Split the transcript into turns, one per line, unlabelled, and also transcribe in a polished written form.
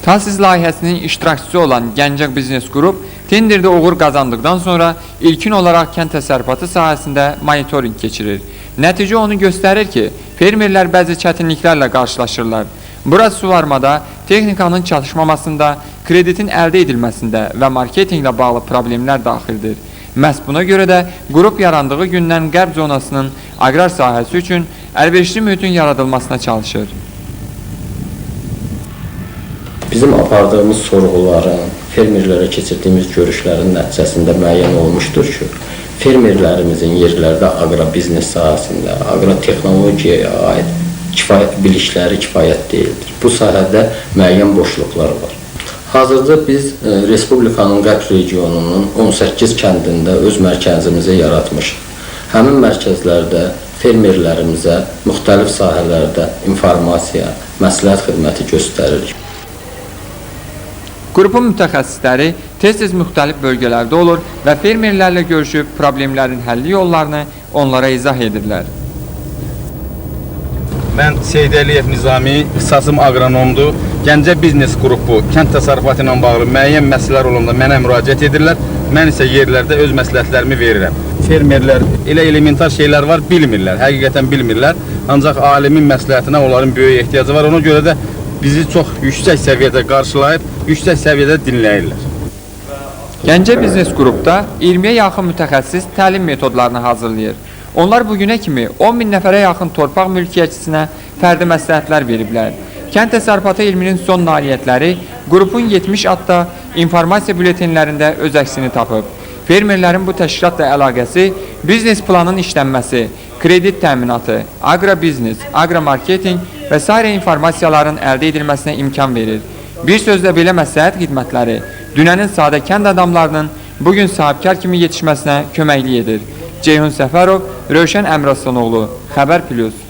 TASİZ layihəsinin iştirakçısı olan Gəncə Biznes Qrup tenderdə uğur qazandıqdan sonra ilkin olaraq kənd təsərrüfatı sahəsində monitorinq keçirir. Nəticə onu göstərir ki, fermerlər bəzi çətinliklərlə qarşılaşırlar. Bura suvarmada, texnikanın çatışmamasında, kreditin əldə edilməsində və marketinqlə bağlı problemlər daxildir. Məhz buna görə də qrup yarandığı gündən Qərb zonasının aqrar sahəsi üçün əlverişli mühitin yaradılmasına çalışır.
Bizim apardığımız sorğuların, fermerlərə keçirdiyimiz görüşlərin nəticəsində müəyyən olmuşdur ki, fermerlərimizin yerlərdə aqrobiznes sahəsində, aqrotexnologiyaya aid bilikləri kifayət deyildir. Bu sahədə müəyyən boşluqlar var. Hazırda biz Respublikanın Qərb regionunun 18 kəndində öz mərkəzimizi yaratmışıq. Həmin mərkəzlərdə fermerlərimizə müxtəlif sahələrdə informasiya, məsləhət xidməti göstəririk.
Qrupun mütəxəssisləri tez-tez müxtəlif bölgələrdə olur və fermerlərlə görüşüb problemlərin həlli yollarını onlara izah edirlər.
Mən Seyid Əliyev Nizami, ixtisasım aqronomdur. Gəncə Biznes Qrupu kənd təsərrüfatı ilə bağlı müəyyən məsələlər olanda mənə müraciət edirlər. Mən isə yerlərdə öz məsləhətlərimi verirəm. Fermerlər elə elementar şeylər var, bilmirlər, həqiqətən bilmirlər. Ancaq alimin məsləhətinə onların böyük ehtiyacı var. Ona görə də bizi çox yüksək səviyyədə qarşılayıb, yüksək səviyyədə dinləyirlər.
Gəncə Biznes Qrupda 20-yə yaxın mütəxəssis təlim metodlarını hazırlayır. Onlar bugünə kimi 10 min nəfərə yaxın torpaq mülkiyyətçisinə fərdi məsləhətlər veriblər. Kənd təsərrüfatı elminin son nailiyyətləri qrupun 70 adda informasiya bülletenlərində öz əksini tapıb. Fermerlərin bu təşkilatla əlaqəsi biznes planının işlənməsi, kredit təminatı, aqrobiznes, aqromarketinq və sair informasiyaların əldə edilməsinə imkan verir. Bir sözlə belə məsləhət xidmətləri dünənin sadə kənd adamlarının bugün sahibkar kimi yetişməsinə köməklik edir. Ceyhun Səfərov, Rövşən Əmrəslanoğlu, Xəbər Plus.